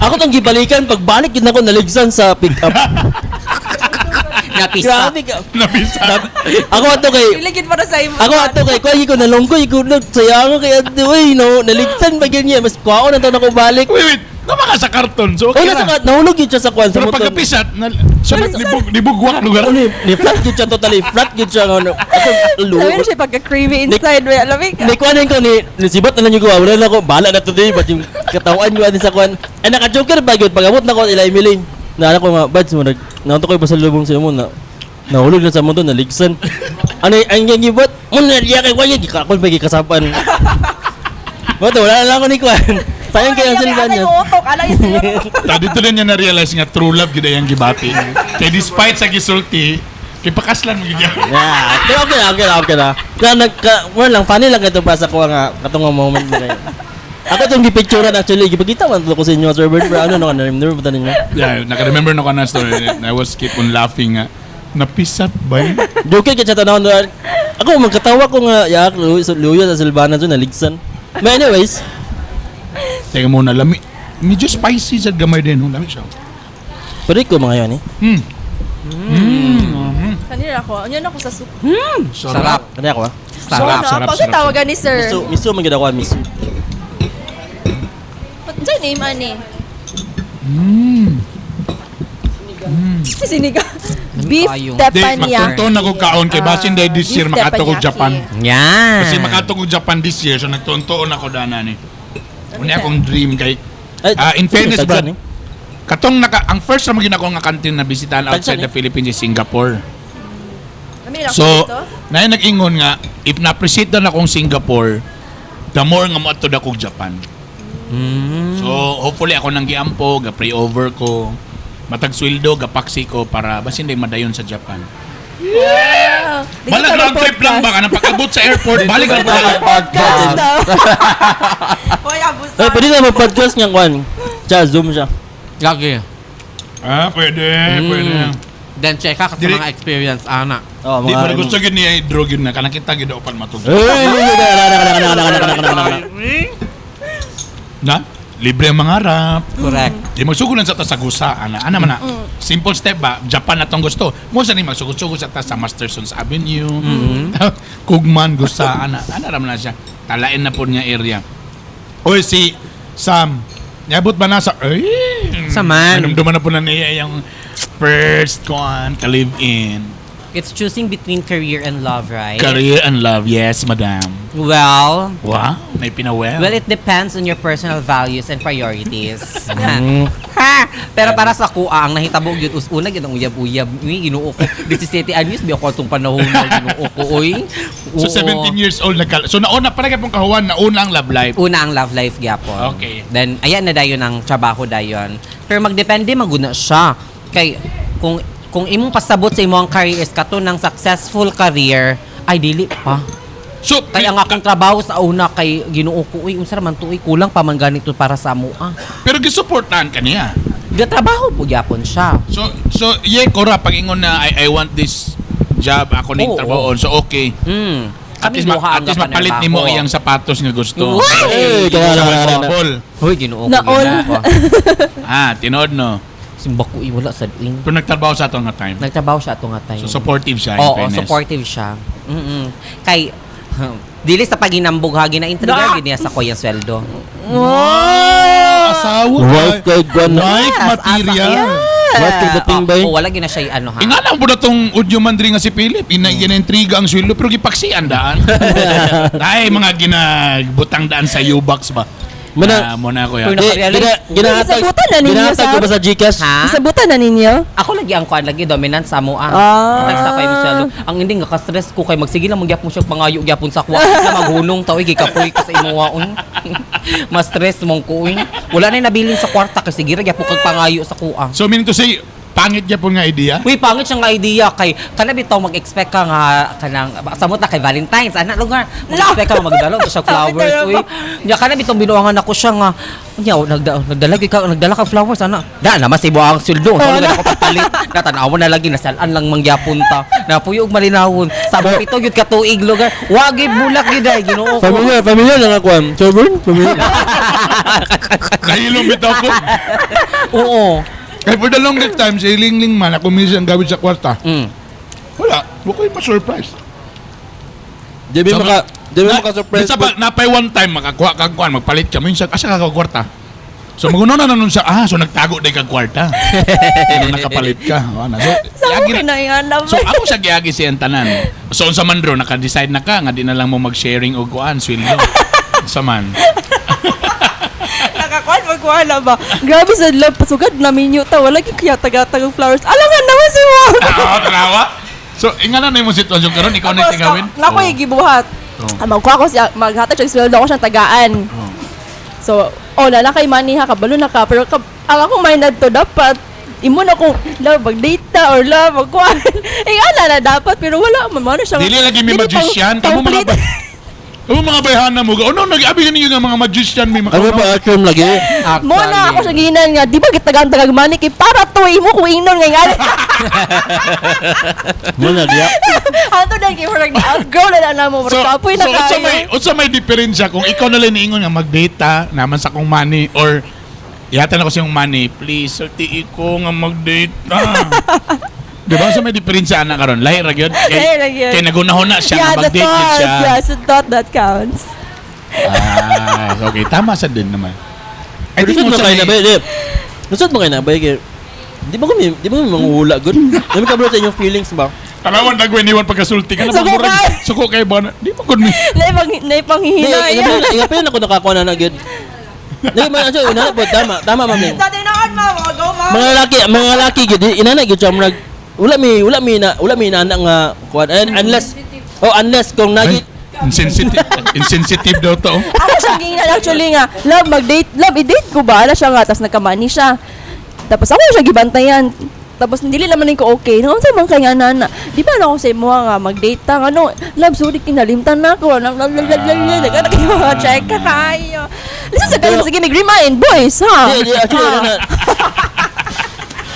Speaker 2: Ako tong gibalikan pagbalik gid nako naligsan sa pick up.
Speaker 4: Napisa.
Speaker 2: Grabe ka.
Speaker 1: Nabisa.
Speaker 2: Ako ato kay
Speaker 3: Iligid para sa imo.
Speaker 2: Ako ato kay kuan ko nalungkoy ko nag sayang kay ato uy no naligsan pa gyud niya mas kuwaon na to nako balik.
Speaker 1: Wait, wait. Nama ka sa karton. So,
Speaker 2: Oh,
Speaker 1: okay
Speaker 2: nasa
Speaker 1: na.
Speaker 2: ka, nahulog yun siya sa kuan sa
Speaker 1: Pero
Speaker 2: motor.
Speaker 1: pagkapisat, na, so, nibugwak lugar.
Speaker 2: Ano, ni flat yun siya totally, flat yun siya. Ano, ako,
Speaker 3: Sabi na siya pagka-creamy inside. May alamig ka.
Speaker 2: Ni kuan ko ni nisibat na lang yung kuha. Wala na ako, bahala na today but yung katawan ko ani sa kuan. Ay naka-joker ba gyud pag-abot na ko ila Emily. Na ko nga buds mo nag naunto ko pasalubong sa imo na nahulog na sa mundo naligsan. Ano ang yang gibot? Mun na diya kay wala gikakon pa gikasapan. Bato wala na lang ako ni kuan. Sayang kay ang silba niya.
Speaker 3: Utok, alay siguro.
Speaker 1: Ta, dito din niya na-realize nga true love gid ang gibati. Kay despite sa gisulti, kay pakaslan mo gid.
Speaker 2: Yeah, pero okay na, okay na, okay na. Kaya nagka, wala lang, funny lang ito pa sa kuha nga, katong nga moment na kayo. Ako itong gipicturean actually, gipakita man to ko sa inyo, Sir Bert, pero ano, no, na-remember ba ninyo?
Speaker 1: Yeah, naka-remember na ko na story. I was keep on laughing nga. Napisat ba yun?
Speaker 2: Joke kay siya tanawon doon. Ako, magkatawa ko nga, yak, luyo sa Silvana doon, naligsan. But anyways,
Speaker 1: Teka muna, lami. Medyo spicy sa gamay din. No? Lami siya.
Speaker 2: pero ko mga yun eh.
Speaker 3: Kanina ako. Ano ako sa soup.
Speaker 4: Sarap.
Speaker 2: Kanya ako ah.
Speaker 4: Sarap.
Speaker 3: Ano,
Speaker 1: sarap,
Speaker 3: Pag
Speaker 1: sarap.
Speaker 3: tawagan ni sir.
Speaker 2: Miso, miso man gid ako, ah, miso.
Speaker 3: What's your name, ani? Si Sinigang. Beef
Speaker 4: Kayong.
Speaker 1: Di,
Speaker 3: teppanyaki.
Speaker 1: magtunton ako kaon kay basin dahil this year
Speaker 3: Beef
Speaker 1: makato ko
Speaker 3: teppanyaki.
Speaker 1: Japan.
Speaker 4: Yan.
Speaker 1: Kasi makato ko Japan this year, so nagtuntoon ako dana ni. Una akong dream kay
Speaker 2: Ay,
Speaker 1: Ah, in fairness,
Speaker 2: tagsan,
Speaker 1: Brad,
Speaker 2: eh.
Speaker 1: katong naka ang first na magin ako nga country na bisitahan outside
Speaker 2: Tagsan, eh.
Speaker 1: the Philippines is Singapore.
Speaker 3: Kami lang
Speaker 1: So,
Speaker 3: dito.
Speaker 1: na nag-ingon nga if na-appreciate na akong Singapore, the more nga moadto na akong Japan. So, hopefully ako nang giampo, ga pray over ko, matag sweldo, gapaksi ko para basin day madayon sa Japan.
Speaker 3: Yeah!
Speaker 1: Balag round trip lang ba kanang pag-abot sa airport, balik lang ba?
Speaker 3: Podcast daw. Hoy, abusan.
Speaker 2: Ay, pwede na mag-podcast niya, Kwan. Siya, Zoom siya.
Speaker 4: Lagi.
Speaker 1: Ah, pwede, pwede.
Speaker 4: Then check ka sa
Speaker 1: Dili-
Speaker 4: mga experience, ana.
Speaker 2: Oh,
Speaker 1: Di ba gusto gyud niya i-draw gyud na kanang kita gyud upan matug.
Speaker 2: Ay, ay, ay, ay, ay, ay, ay, ay, ay, ay, ay, ay.
Speaker 1: Na? Libre ang mangarap.
Speaker 4: Correct.
Speaker 1: Di magsugod lang sa ta sa gusa, ana. Ana man na. Simple step ba? Japan na tong gusto. Mo sa ni magsugod-sugod sa ta sa Mastersons Avenue. Kugman gusa ana. Ana ra man na siya. Talain na po niya area. Oy si Sam. Niabot ba na sa ay?
Speaker 4: Saman.
Speaker 1: Nanumduman na po na niya yung first con ka live in.
Speaker 4: It's choosing between career and love, right?
Speaker 1: Career and love. Yes, madam.
Speaker 4: Well,
Speaker 1: Wow, may pinawel.
Speaker 4: well, it depends on your personal values and priorities. Ha! Pero para sa kuha, ang nahitabo gyud us una gyud ang uyab-uyab. Uy, Ginoo ko. 17 anyos bi ako atong panahon na Ginoo ko oy.
Speaker 1: So
Speaker 4: Oo.
Speaker 1: 17 years old nagka. So nauna para kay pong kahuan, nauna ang love life.
Speaker 4: Una ang love life gyapon.
Speaker 1: Okay.
Speaker 4: Then ayan na dayon ang trabaho dayon. Pero magdepende maguna siya kay kung imong pasabot sa imong career is kato ng successful career ay dili pa.
Speaker 1: So
Speaker 4: Kay ang akong trabaho sa una kay Ginoo ko uy unsa ra man to uy kulang pa man ganito para sa amo ah.
Speaker 1: pero gisuportahan ka niya.
Speaker 4: Gatrabaho po gyapon siya.
Speaker 1: So so ye kora pag ingon na I want this job ako ning
Speaker 4: Oo.
Speaker 1: trabaho so okay. At
Speaker 4: Kami
Speaker 1: least,
Speaker 4: duha
Speaker 1: at
Speaker 4: ang
Speaker 1: least mapalit nimo
Speaker 4: gapanarbaho.
Speaker 1: iyang sapatos nga gusto.
Speaker 2: Ay, kaya
Speaker 1: Sa
Speaker 2: na, kaya na.
Speaker 1: couple.
Speaker 4: Hoy Ginoo ko.
Speaker 3: Naol.
Speaker 4: Ginoo ko.
Speaker 1: Ah, tinood no.
Speaker 4: Simba ko wala sad uy.
Speaker 1: Pero nagtrabaho sa ato nga time.
Speaker 4: Nagtrabaho siya ato nga time.
Speaker 1: So supportive siya in
Speaker 4: Oo,
Speaker 1: fairness.
Speaker 4: supportive siya. Mm. Kay dili sa paginambog ha gina-intriga
Speaker 3: Ah!
Speaker 4: gid niya sa koyang sweldo.
Speaker 1: Oh, asawa.
Speaker 2: Wife kay Gwan.
Speaker 1: Wife
Speaker 4: Yes,
Speaker 1: material.
Speaker 4: asa-
Speaker 2: Wife kay dating bay.
Speaker 4: Oh, wala gina siya ano ha.
Speaker 1: Inga lang po na tong udyo man diri nga si Philip. Ina ginaintriga ang sweldo pero gipaksian daan. Ay mga ginagbutang daan sa U-box ba.
Speaker 2: Mana-
Speaker 1: Ah, muna ko yan.
Speaker 4: Pero nakarealize ko.
Speaker 2: Ginahatag,
Speaker 3: Isabutan na ninyo,
Speaker 2: ginahatag ko
Speaker 3: Sam?
Speaker 2: ba sa Gcash?
Speaker 4: Ha?
Speaker 3: Isabutan na ninyo?
Speaker 4: Ako lagi ang kuan lagi dominant sa mo ah.
Speaker 3: Ah.
Speaker 4: Tag sa kay sweldo. Ang hindi nga ka-stress ko kay magsige lang magyapon siya pangayo gyapon sa kuha na maghunong ta oy gikapoy ko sa imo waon. Mas stress mong kuin. Wala na nabilin sa kwarta kasi sige ra gyapon kag pangayo sa kuha.
Speaker 1: So meaning to say pangit gyapon nga idea.
Speaker 4: Uy, pangit siyang idea kay kana bitaw mag-expect ka nga kanang samot na kay Valentine's ana lugar. Mag-expect ka magdala og siya flowers uy. Nya kana bitaw binuangan ako siya nga nya nagdala gyud ka nagdala ka flowers ana. Da na mas ibo ang sweldo. So wala ako papalit. Natanaw na lagi nasalan lang mangyapon ta. Napuyo og malinawon. Sabot pito gyud ka tuig lugar. Wa gyud bulak gyud ay Ginoo ko.
Speaker 2: Familiar, familiar lang ako. Sir Bern? Familiar.
Speaker 5: Nahilom bitaw ko.
Speaker 4: Oo.
Speaker 5: Kaya for the longest time, si Lingling man, ako minsan ang gawin sa kwarta. Wala. Huwag ko yung ma-surprise.
Speaker 2: Di ba
Speaker 5: So,
Speaker 2: maka di ba maka surprise?
Speaker 5: Minsan pa, napay one time, makakuha kang kuhan, magpalit ka. Minsan, asa ka kwarta? So, maguno na nun siya, so nagtago day kag kwarta. Ano nakapalit ka. O, ano. So,
Speaker 3: Sa
Speaker 5: lagi
Speaker 3: mo kinailan.
Speaker 1: So ako sa giagi siyang tanan. So unsa man bro, naka-decide na ka nga di na lang mo mag-sharing og kuan sweldo. Unsa man.
Speaker 3: Nakakuan magwala ba? Grabe sa love pasugad na minyo ta wala gyud kaya taga-tagang flowers. Alangan naman si Wong.
Speaker 1: Ah, tanawa. So ingana na imong sitwasyon karon, ikaw na tingawin.
Speaker 3: Nako
Speaker 1: Oh.
Speaker 3: gibuhat.
Speaker 1: Oh.
Speaker 3: Ah, magkuha ko siya, maghatag siya sweldo ako siyang tagaan.
Speaker 1: Oh.
Speaker 3: So, oh, na kay money ha, kabalo na ka. Pero ang akong mind to dapat, imo na kung love mag-date ta or love magkuhan. Eh, ala na dapat, pero wala man. Mano siya.
Speaker 5: Dili lagi may
Speaker 3: dili
Speaker 5: magician. Kamo mga
Speaker 3: pang-complete.
Speaker 5: Kamo mga bayhana mo. Oh no, nag-abi ninyo nga mga magician may
Speaker 2: Ano
Speaker 5: mga
Speaker 2: pa action lagi?
Speaker 4: Actually.
Speaker 3: Mo na ako siya ginan nga, di ba gitagaan-tagag money kay para to imo ko ingnon nga nga.
Speaker 2: Mo na diya.
Speaker 3: Anto na kay murag na-outgrow na na mo,
Speaker 5: So,
Speaker 3: murag kapoy na
Speaker 5: so unsa
Speaker 3: kayo.
Speaker 5: may diferensya kung ikaw na lang niingon nga mag-date ta, naman sa akong money or ihatan ako sa iyong money, please, sulti ko nga mag-date ta. Di ba? Sa may diferensya ana karon, lahi ra gyud. Kay,
Speaker 3: Lahi ra gyud.
Speaker 1: Kay nagunahon na siya
Speaker 3: Yeah,
Speaker 1: nga
Speaker 3: the
Speaker 1: mag-date gyud
Speaker 3: thought.
Speaker 1: siya.
Speaker 3: Yeah, it's the thought that counts.
Speaker 1: Ah, okay, tama sa din naman.
Speaker 5: I think
Speaker 2: Lusod mo
Speaker 5: unsa
Speaker 2: kayo na
Speaker 5: may-
Speaker 2: ba? Di. Lusod mo kayo na ba? Kay- di ba kami manguhula gud? Di ba kabalo sa inyong feelings ba?
Speaker 5: Tanawan na iniwan pagkasulti ka na
Speaker 3: Suko
Speaker 5: murag-
Speaker 3: ka!
Speaker 5: Suko kay ba? na- Di pa gud mi.
Speaker 3: Naipanghihina.
Speaker 2: Di, ingapin ako nakakuha na na gud. Di man so inana po tama, tama ma'am. Ling.
Speaker 3: Sa tinuod ma, go ma.
Speaker 2: Mga lalaki gud inana gud siya murag wala mi inana nga kuan And unless oh unless kung
Speaker 5: Ay,
Speaker 2: nagi
Speaker 5: insensitive, insensitive daw to. oh.
Speaker 3: Ako siyang giingnan actually nga, love mag-date, love i-date ko ba? Ala siya nga, tapos nagkamani siya. Tapos ako siya gibantayan. Tapos dili naman ko okay. Nung unsa man kay nga nana. Di ba na ako sa imo nga mag-date ta ano, love sorry kinalimtan na ako. Nang mga check ka kayo. Listen sa kayo sige mig remind boys ha.
Speaker 2: Di, di, actually, ano na.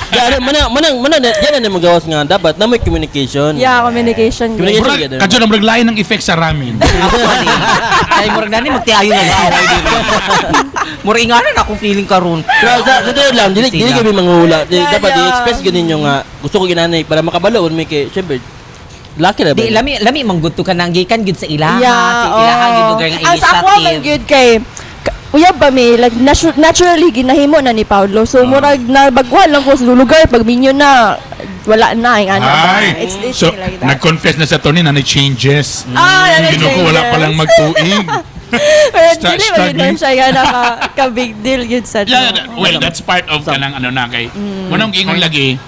Speaker 2: Di, ano, manang, manang, manang, yan na magawas nga. Dapat na may communication.
Speaker 3: Yeah, communication.
Speaker 2: Communication.
Speaker 5: Murag,
Speaker 2: together.
Speaker 5: kadyo na murag lain ng effect sa ramen.
Speaker 4: Actually. Ay, murag nani magtiayo na away dito. Murag ingana na akong feeling karon.
Speaker 2: Pero sa totoo lang, dili, dili kami manguhula. Di,
Speaker 3: Yeah,
Speaker 2: dapat
Speaker 3: yeah.
Speaker 2: i-express ganin yung nga, gusto ko ginanay para makabalo may kay, syempre, laki na ba?
Speaker 4: Di lami lami mangguto ka nang gikan gid sa ilaha,
Speaker 3: Yeah,
Speaker 4: sa ilaha
Speaker 3: oo.
Speaker 4: gid lugar nga
Speaker 3: Ang sa ako man
Speaker 4: initiative.
Speaker 3: gyud kay uyab ba mi like naturally ginahimo na ni Paolo. So murag nabagwan lang ko sa lugar pag minyo na wala na ang ano ba.
Speaker 5: Ay,
Speaker 3: It's
Speaker 5: so,
Speaker 3: like that.
Speaker 5: nag-confess na sa Tony na changes.
Speaker 3: Ah, na
Speaker 5: Ginoo ko, wala palang magtuig.
Speaker 3: Pero dili man
Speaker 5: struggling.
Speaker 3: gyud siya nga naka ka big deal gyud sa
Speaker 1: Yeah, yeah, well, that's part of kanang ano na kay. Manong giingon lagi,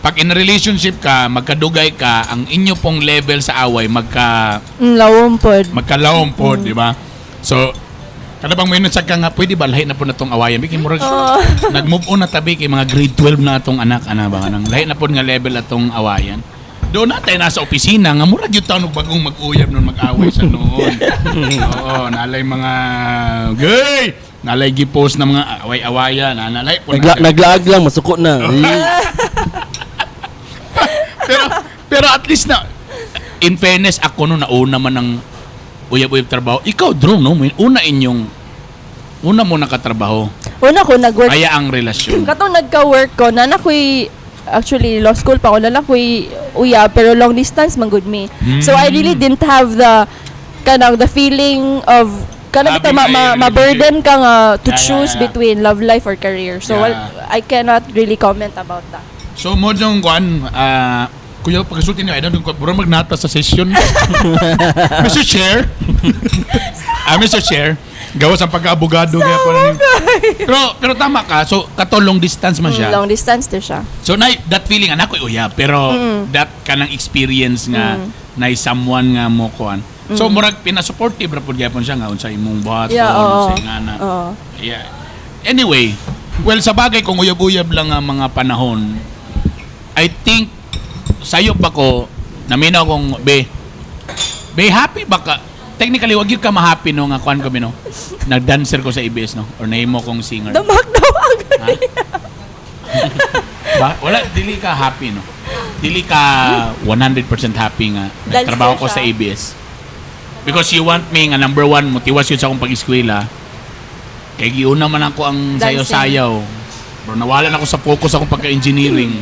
Speaker 1: pag in a relationship ka, magkadugay ka, ang inyo pong level sa away magka
Speaker 3: Lawom pod.
Speaker 5: Magkalawom po, di ba? So, kada bang may ka nga,
Speaker 1: pwede ba lahi na po na tong awayan? Bikin murag nag-move on na tabi kay mga grade 12 na atong anak ana ba nang lahi na po nga level atong awayan. Doon na tayo nasa opisina nga murag gyud taon og bagong mag-uyab nun mag-away sa noon. Oo, nalay mga gay, nalay gi-post na mga away-awayan, na nalay po na siya.
Speaker 2: Naglaag lang, masuko na. Eh,
Speaker 1: Pero pero at least na in fairness ako no nauna man ng uyab-uyab trabaho. Ikaw Drew no, una inyong una mo nakatrabaho.
Speaker 3: Una ko nag-work
Speaker 1: Kaya ang relasyon.
Speaker 3: Katong nagka-work ko, na nakoy actually law school pa ko, na nakoy uyab pero long distance man gud me. So I really didn't have the kanang the feeling of kanang
Speaker 1: Having
Speaker 3: bitaw ma,
Speaker 1: a
Speaker 3: ma, ma-burden ka nga to choose
Speaker 1: Yeah.
Speaker 3: between love life or career. So well, I cannot really comment about that.
Speaker 5: So mo yung kuan, kuya pagkasulti niyo, I don't know, bro magnata sa session. Mr. Chair. Mr. Chair. Gawas ang pagka-abogado kaya po na
Speaker 1: Pero pero tama ka. So kato long distance man siya.
Speaker 3: Long distance to siya.
Speaker 1: So na that feeling anak ko uyab pero that kanang experience nga na someone nga mo kuan. So murag pina-supportive ra pud gyapon siya nga unsa imong buhat
Speaker 3: Yeah, oo.
Speaker 1: unsa nga na.
Speaker 3: Oo.
Speaker 1: Yeah. Anyway,
Speaker 5: Well, sa bagay kung uyab-uyab
Speaker 1: lang ang mga panahon, I think sayo pa ko naminaw kong be be happy ba ka? Technically wag gyud ka ma-happy no nga kuan ko no. Nag-dancer ko sa ABS no or nahimo kong singer.
Speaker 3: Damak daw agad.
Speaker 1: Ba? Wala, dili ka happy, no? Dili ka 100% happy nga. Nagtrabaho ko
Speaker 3: Dancer
Speaker 1: sa
Speaker 3: siya.
Speaker 1: ABS. Because you want me nga number one, motiwas yun sa akong pag-eskwela. Kay giuna man ako ang
Speaker 3: Dancing.
Speaker 1: sayaw-sayaw. Pero nawalan ako sa focus akong pagka-engineering.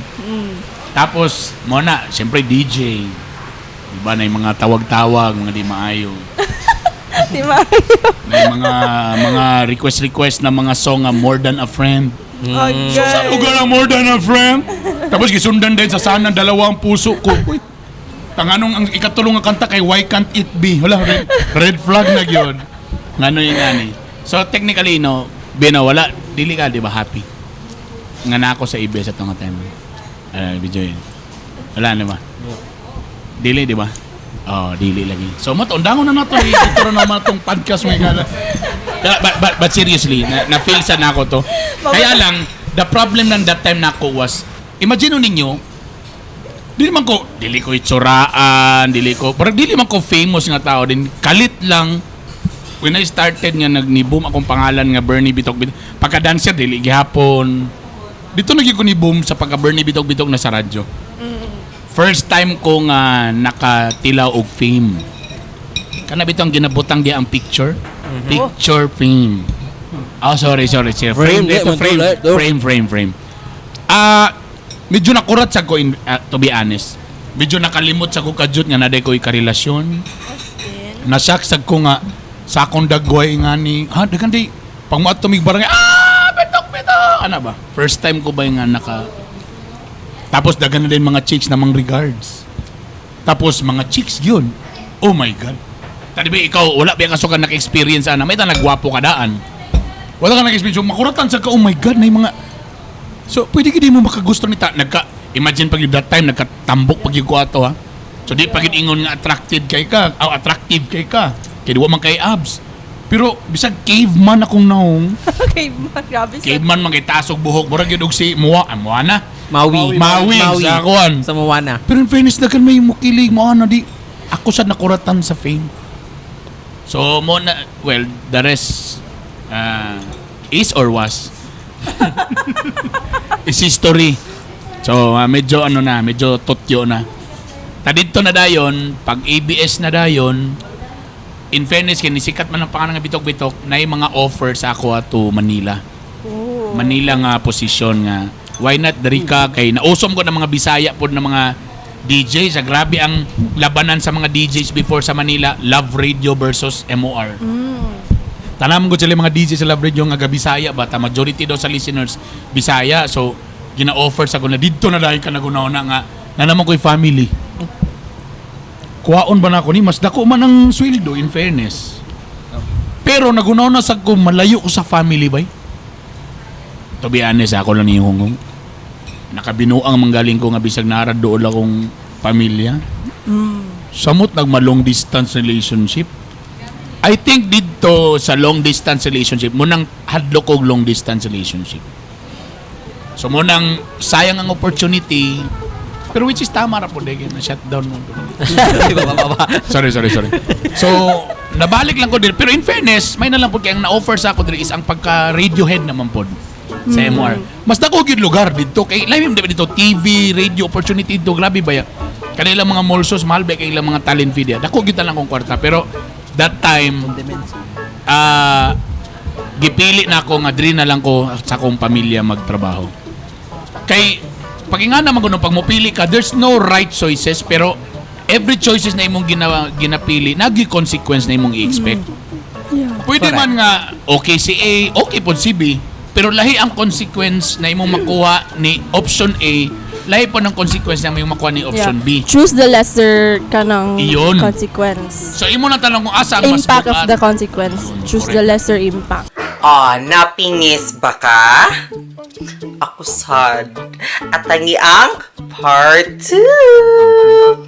Speaker 1: Tapos, mo na, siyempre DJ. Diba na yung mga tawag-tawag, mga di maayo.
Speaker 3: Di ba?
Speaker 1: Na yung mga request-request na mga song nga "More Than a Friend."
Speaker 3: Oh,
Speaker 1: So, sa
Speaker 3: God.
Speaker 1: lugar ng "More Than a Friend." Tapos gisundan din sa sana dalawang puso ko. Uy, tanganong ang ikatulong nga kanta kay "Why Can't It Be?" Wala, red flag na yun. Ngano yung ani. So technically, no, Bino, wala, dili ka, di ba, happy? Nga na ako sa ABS at nga time. Video yun. Wala, di ba? Dili, di ba? Oh, dili lagi. So, mato, undangon na nato. Ito na naman itong podcast may gala. But seriously, na-feel sa nako to. Kaya lang, the problem ng that time nako was, imagine ninyo, dili man ko, dili ko itsuraan, dili ko, parang dili man ko famous nga tao din. Kalit lang, when I started nga nag-boom akong pangalan nga Bernie Bitok Bitok. Pagka-dancer, dili gihapon. Dito naging ko ni boom sa pagka Bernie Bitok Bitok na sa radyo. First time ko nga nakatilaw og fame. Kana bitong ginabutang di ang picture. Picture frame. Oh, sorry, sorry, sir. Frame,
Speaker 2: Frame,
Speaker 1: dito,
Speaker 2: di,
Speaker 1: frame,
Speaker 2: man, tulad,
Speaker 1: frame, frame, frame. Ah, medyo nakurat sa ko, to be honest. Medyo nakalimot sa ko kadyot nga naday ko ikarelasyon. Nasyak ko nga sa akong dagway nga ni, ha, dagan di, pag mo ato mig barangay, ah, betok, betok, ano ba? First time ko ba yung nga naka, tapos dagan na din mga chicks na mang regards. Tapos mga chicks yun. Oh my God. Tadi ba ikaw, wala ba ka naka-experience ana, may ta nagwapo ka daan. Wala ka naka-experience. So, makuratan sa ka, oh my God, na yung mga. So, pwede ka di mo makagusto ni ta. Nagka, imagine pag yung that time, nagkatambok pag yung ato ha. So, di pag ingon nga attracted kay ka, oh, attractive kay ka. Kay di wa man kay abs. Pero, bisag caveman akong naong,
Speaker 3: Okay, man, grabe sa
Speaker 1: caveman man kay taas og buhok, murag yun og si Moana.
Speaker 4: Maui.
Speaker 1: Maui, sa kuan.
Speaker 4: Sa Moana.
Speaker 1: Pero in fairness, dagan may mukilig mo ano di ako sa nakuratan sa fame. So mo na, well, the rest is or was is history. So medyo ano na, medyo totyo na. Ta didto na dayon, pag ABS na dayon, in fairness kay nisikat man ang pangalan nga Bitok-Bitok, na yung mga offer sa ako to Manila.
Speaker 3: Oh.
Speaker 1: Manila nga posisyon nga why not diri ka kay nausom ko ng mga Bisaya pod ng mga DJ sa grabe ang labanan sa mga DJs before sa Manila, Love Radio versus MOR. Tanam ko sila mga DJ sa Love Radio nga Bisaya ba ta majority daw sa listeners Bisaya, so gina-offer sa ko na didto na dahil ka nagunaw na nga na naman ko'y family. Kuwaon ba na ako ni mas dako man ang sweldo in fairness. Pero nagunaw na sa ko malayo ko sa family bay. To be honest, ako lang yung hungong. Nakabinuang manggaling ko nga bisag naarad dool akong pamilya. Samot nagma long distance relationship. I think didto sa long distance relationship, munang hadlok og long distance relationship. So munang sayang ang opportunity. Pero which is tama ra po na shutdown mo.
Speaker 4: Di ba, ba, ba, ba?
Speaker 1: Sorry, sorry, sorry. So, nabalik lang ko din. Pero in fairness, may na lang po kay ang na-offer sa ako diri is ang pagka radiohead naman pod sa MR. Mas dako gyud lugar didto kay lahi man dito TV, radio opportunity dito, grabe ba ya. Kanila mga malls mahal ba kay ilang mga talent fee diya. Dako gyud lang kong kwarta pero that time gipili na ako nga diri na lang ko sa akong pamilya magtrabaho. Kay pag nga naman kuno pag mopili ka, there's no right choices pero every choices na imong ginapili, nagi consequence na imong i-expect. Pwede
Speaker 4: Correct.
Speaker 1: man nga okay si A, okay pod si B, pero lahi ang consequence na imong makuha ni option A, lahi po ng consequence na imong makuha ni option B.
Speaker 3: Choose the lesser kanang
Speaker 1: Iyon.
Speaker 3: consequence.
Speaker 1: So imo na tanong kung asa ang mas
Speaker 3: Impact of
Speaker 1: bugat.
Speaker 3: the consequence.
Speaker 1: Yun,
Speaker 3: Choose the
Speaker 1: correct.
Speaker 3: lesser impact.
Speaker 4: Ah, napingis ba ka? Ako sad. At tangi ang part 2!